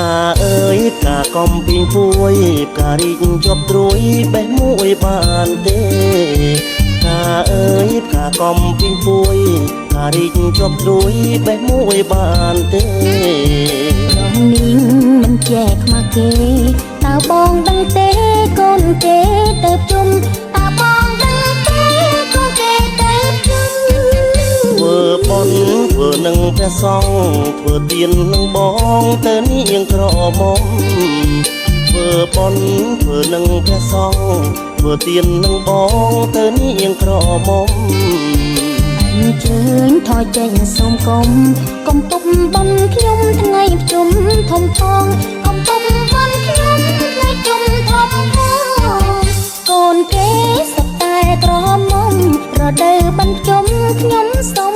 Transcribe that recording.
កាអើយ ផ្កាកំពីងពួយ ផ្ការីកជាប់ត្រួយ បេះមួយបានទេ? ផ្កាអើយ ផ្កាកំពីងពួយ ផ្ការីកជាប់ត្រួយ បេះមួយបានទេ? រងនាងមិនចេះខ្មាស់គេ តើបងដឹងទេកូនគេទៅជុំ? តើបងដឹងទេកូនគេទៅជុំ? ធ្វើបុណ្យធ្វើនឹងព្រះសង្ឃ ធ្វើទាននឹងបងទៅនាងក្រមុំ ធ្វើបុណ្យធ្វើនឹងព្រះសង្ឃ ធ្វើទាននឹងបងទៅនាងក្រមុំ អញ្ជើញថយចេញសូមកុំ កុំទុំបនខ្ញុំថ្ងៃជុំធំផង កុំទុំបនខ្ញុំថ្ងៃជុំធំផង កូនគេសុខតែក្រមុំ រដូវបិណ្ឌជុំខ្ញុំសុំ